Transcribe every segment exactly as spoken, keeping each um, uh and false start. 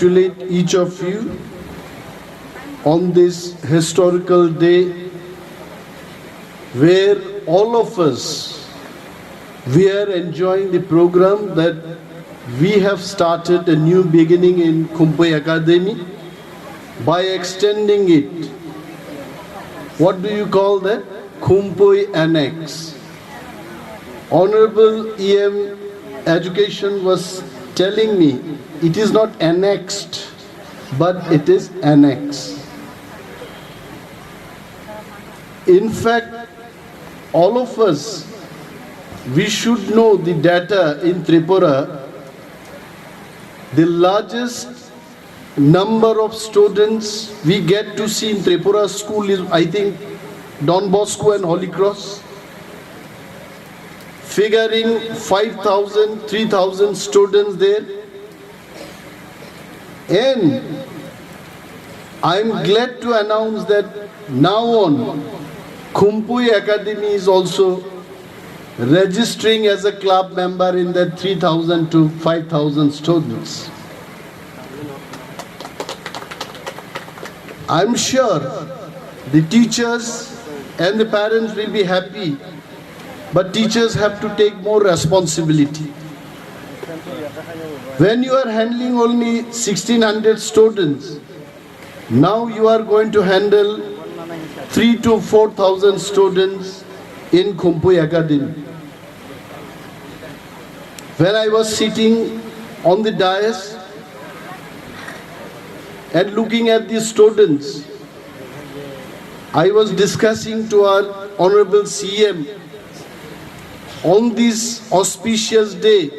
congratulate each of you on this historical day where all of us, we are enjoying the program that we have started a new beginning in Khumpui Academy by extending it. What do you call that? Khumpui Annex. Honorable E M Education was telling me it is not annexed, but it is annex. In fact, all of us, we should know the data in Tripura. The largest number of students we get to see in Tripura school is, I think, Don Bosco and Holy Cross, figuring five thousand, three thousand students there. And I'm glad to announce that now on, Khumpui Academy is also registering as a club member in that three thousand to five thousand students. I'm sure the teachers and the parents will be happy, but teachers have to take more responsibility. When you are handling only sixteen hundred students, now you are going to handle three to four thousand students in Khumpui Academy. When I was sitting on the dais and looking at the students, I was discussing to our Honorable C M on this auspicious day.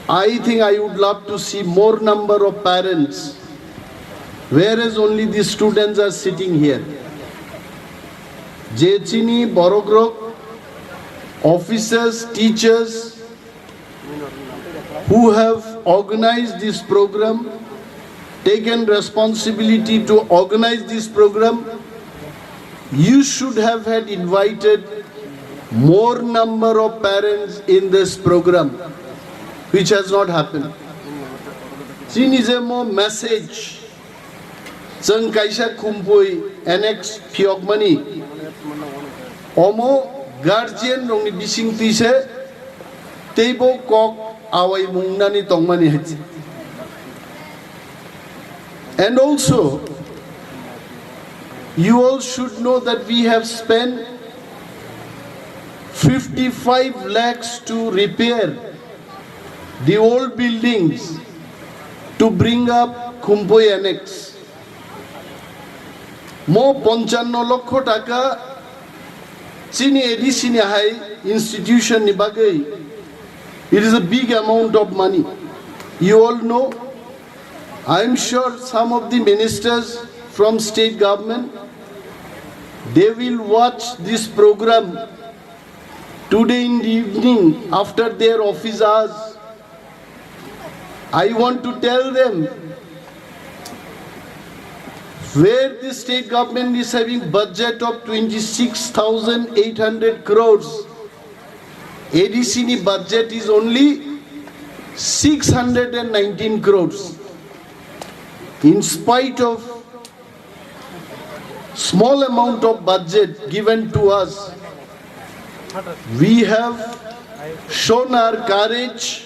I think I would love to see more number of parents, whereas only the students are sitting here. Je chini borokrok, officers, teachers who have organized this program, taken responsibility to organize this program, you should have had invited more number of parents in this program, which has not happened. Chini je mo message, chwng kaisa Khumpui annex phiyokmani, omo guardian rokni bising twi se teibo kok awai mungnani tongmani hai. And also, you all should know that we have spent fifty-five lakhs to repair the old buildings to bring up Khumpui Annex. Mo ponchanno lokho taka chini A D C ni hai institution ni bagwi, it is a big amount of money. You all know, I am sure some of the ministers from state government, they will watch this program today in the evening after their office hours. I want to tell them, where the state government is having budget of twenty-six thousand eight hundred crores, A D C ni budget is only six hundred and nineteen crores. In spite of small amount of budget given to us, we have shown our courage,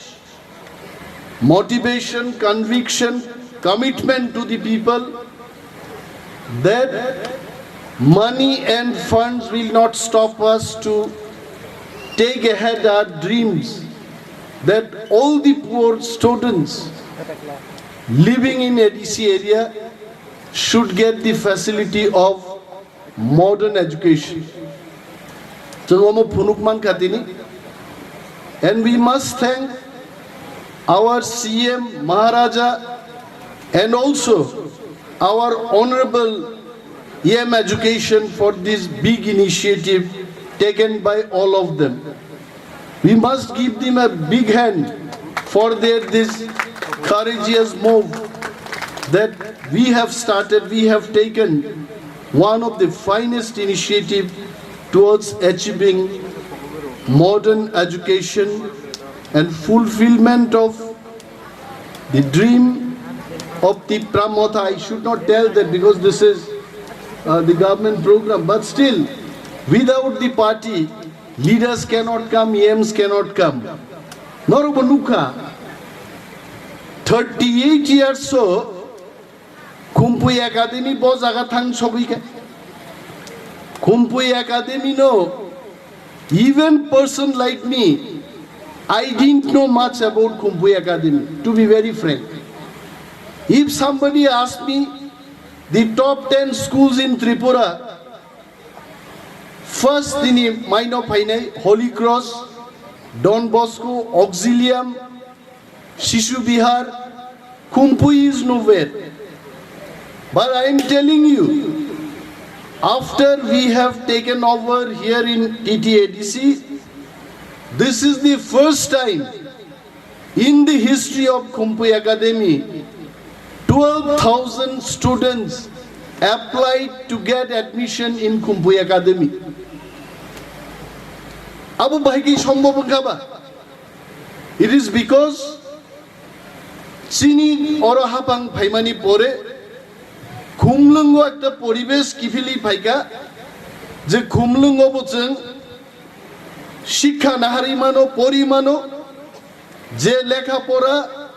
motivation, conviction, commitment to the people that money and funds will not stop us to take ahead our dreams, that all the poor students living in A D C area should get the facility of modern education. Chwng omo phunuk mankha tini. And we must thank our C M Maharaja and also our Honorable E M Education for this big initiative taken by all of them. We must give them a big hand for their this courageous move that we have started, we have taken one of the finest initiative towards achieving modern education and fulfillment of The dream of Tipra Motha, I should not tell that because this is uh, the government program, but still, without the party, leaders cannot come, E Ms cannot come. Norok bo nukha, thirty-eight years so Khumpui Academy bo jaga thang sogwi kha. Khumpui Academy no, even person like me, I didn't know much about Khumpui Academy, to be very frank. If somebody asks me the top ten schools in Tripura, first tini maino phainai Holy Cross, Don Bosco, Auxilium, Shishu Vihar, Khumpui is nowhere. But I am telling you, after we have taken over here in T T A D C, this is the first time in the history of Khumpui Academy, twelve thousand students applied to get admission in Khumpui Academy. Abo bahai khe sombhob wngkha ba? It is because chini oro hapang phaimani pore khumlwngo ekta poribesh kiphilwi phaikha, je khumlwngo bo chwng shikha naharwi mano, pori mano, je lekha pora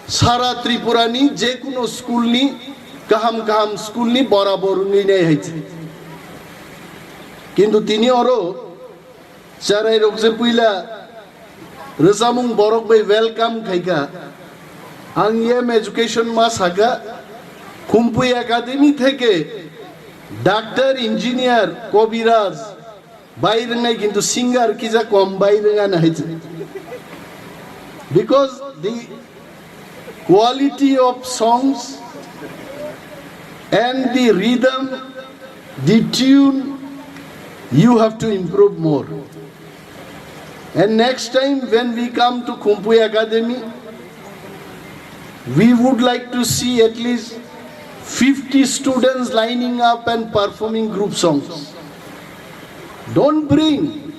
sara Tripura ni je kuno school ni, kaham kaham school ni borabor wngwi nai hai se. Kintu tini oro cherai rok je puila rwchapmung borok bai welcome khaikha. Ang E M education ma sakha, Khumpui Academy theke doctor, engineer, kobiraj bai rwngnai, kintu singer kisa kom bai rwnga na hai se. Because the quality of songs and the rhythm, the tune, you have to improve more. And next time when we come to Khumpui Academy, we would like to see at least fifty students lining up and performing group songs. Don't bring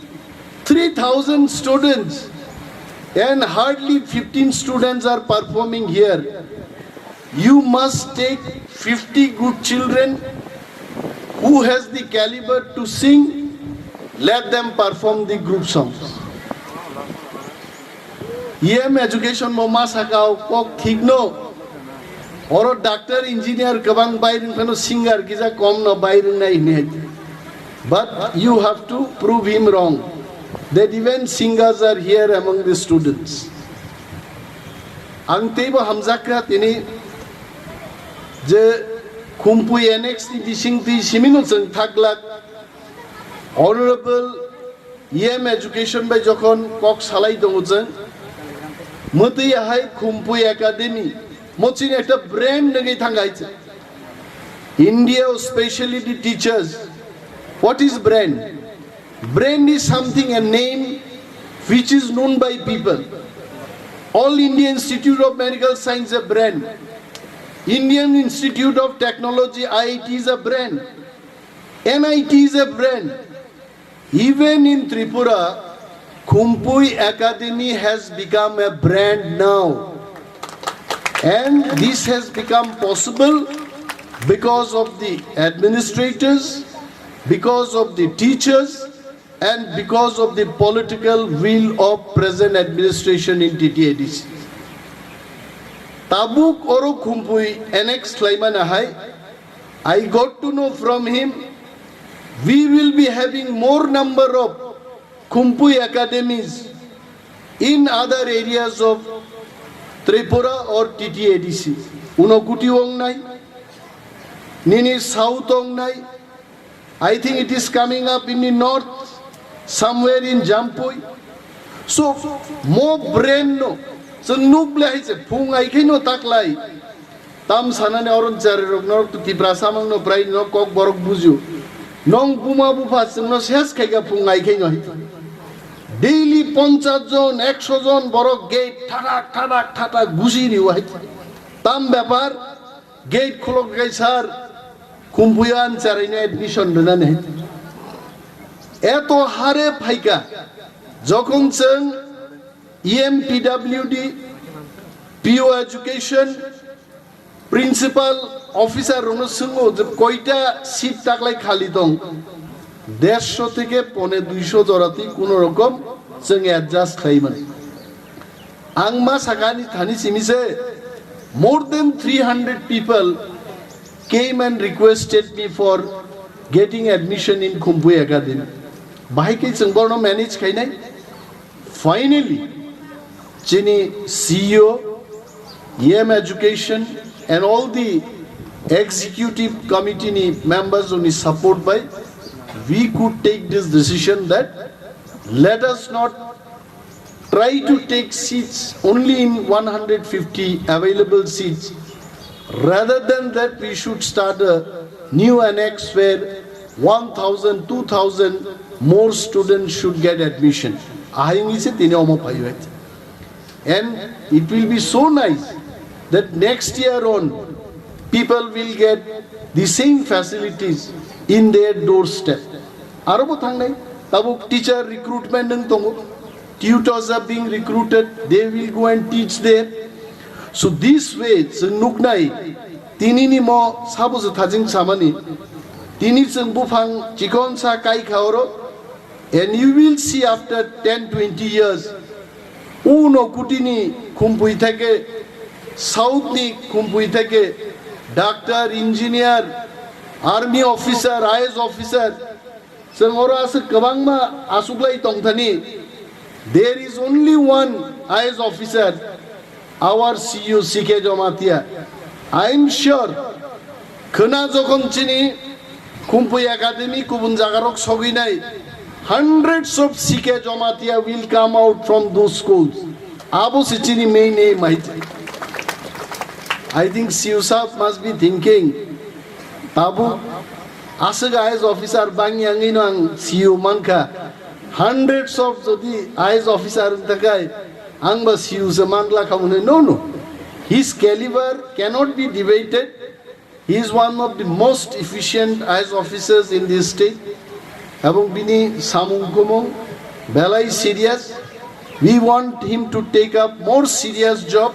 three thousand students and hardly fifteen students are performing here. You must take fifty good children who has the caliber to sing, let them perform the group songs. E M education bo ma sakao kok thik no. Oro doctor, engineer kwbang bai rwng phano singer kisa kom no bai rwngnai hinwi hai. But you have to prove him wrong that even singers are here among the students. Ang teibo hamjakha tini je Khumpui annex ni bising twi simino chwng thaglak Honorable E M education bai jokhon kok salai tongo chwng, mwtwi hai Khumpui Academy mo chini ekta brand nungwi thang hai chwng. India speciality teachers, what is brand? Brand is something, a name which is known by people. All India Institute of Medical Science a brand. Indian Institute of Technology, I I T is a brand. N I T is a brand. Even in Tripura, Khumpui Academy has become a brand now. And this has become possible because of the administrators, because of the teachers, and because of the political will of present administration in T T A D C. Tabuk oro Khumpui annex khlaimana hai, I got to know from him, we will be having more number of Khumpui academies in other areas of Tripura or T T A D C. Unokoti wngnai, nini south wngnai, I think it is coming up in the north, somewhere in Jampui. So, mo brand no, chwng nuk le hai se, phung ai khe no taklai. Tam sanani oron chari rok norok to Tipra samang no prai no kok borok buju. Nong buma bupha chwng no ses khai ga phung ai khe no hai. Daily ponchas jon, ekso jon borok gate thadak, thadak, thadak gusi riwa hai. Tam bepar, gate khulok kai sir, Khumpuio an charaino admission rwnani. Eto hare phaika, jokhon chwng E M P W D, P O education, principal officer rokno swngo je koita seat taklai khali tong, dersho theke pone duisho jora twi kuno rokom chwng adjust khlaiman. Ang ma sakani thani simi se more than three hundred people came and requested me for getting admission in Khumpui Academy. Bahai khe chwng borno manage khainai. Finally, chini C E O, E M Education, and all the executive committee ni members ni support by, we could take this decision that let us not try to take seats only in one hundred fifty available seats. Rather than that, we should start a new annex where one thousand, two thousand more students should get admission. Ahai wngwi se tini omo phaiwi hai. And it will be so nice that next year on, people will get the same facilities in their doorstep. Aro bo thangnai, tabuk teacher recruitment wng tongo, tutors are being recruited, they will go and teach there. So this way, chwng nuknai, tini ni mo sabo se thajing samani, tini chwng buphang chikon sa kai kha oro, and you will see after ten, twenty years, uno kutini Khumpui theke, South ni Khumpui theke, doctor, engineer, army officer, I A S officer, chwng oro aswk kwbangma achuklai tongthani. There is only one I A S officer, our C E O C K Jamatia. I am sure, khwna jokhon chini Khumpui Academy kubun jagarok sogwinai, hundreds of C K Jamatia will come out from those schools. Abo se chini main aim hai. I think C E O sahab must be thinking, tabuk aswk I A S officer bangya wngwino ang C E O mankha. Hundreds of jodi I A S officer wngtakhai, ang ba C E O se mangla kha hwnwi. No, no. His caliber cannot be debated. He is one of the most efficient I A S officers in this state. Ebong bini samung kumung belai serious. We want him to take up more serious job,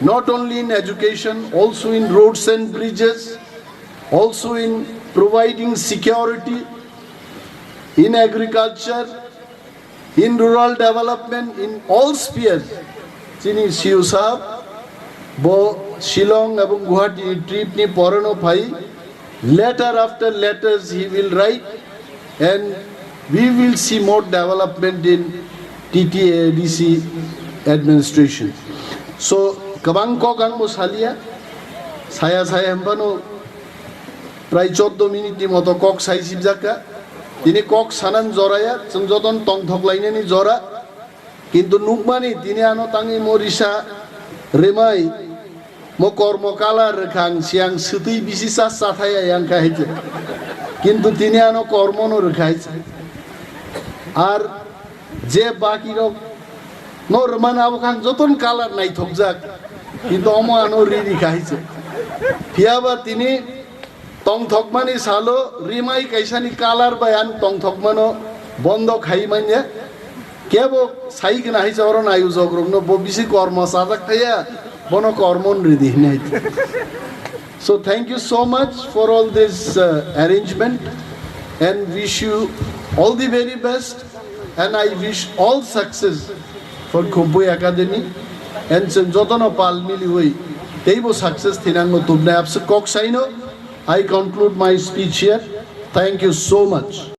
not only in education, also in roads and bridges, also in providing security, in agriculture, in rural development, in all spheres. Chini C E O sahab bo Shillong ebong Guwahati ni trip ni poreno phai, letter after letters he will write, and we will see more development in T T A D C administration. So, kwbang kok ang bo salia, saya saya hemphano prai choddo minute ni moto kok sai sibjak kha. Tini kok sanan joraya, chwng joton tongthok lainani jora. Kintu nukmani tini ano tangwi mo risa remai, mo kormo kalar rwkha ang siang swtwi bisi sa sathaya yang kha hai se. Kintu tini ano kormo no rwkha hai se. Ar je baki rok no rwmani abo kha ang joton kalar naithokjak. Kintu omo ano ri ri kha hai se. Phiya ba tini tongthokmani salo rimai kaisani kalar bai ang tongthokmano bondo khai manya. Kebo sai gana hai se oro nayujok rokno bo bisi kormo sajak thaya, bono kormo ridi hinai. So thank you so much for all this uh, arrangement and wish you all the very best and I wish all success for Khumpui Academy and chwng jotono pal miliwi teibo success thinangno tubnai abse kok saino. I conclude my speech here. Thank you so much.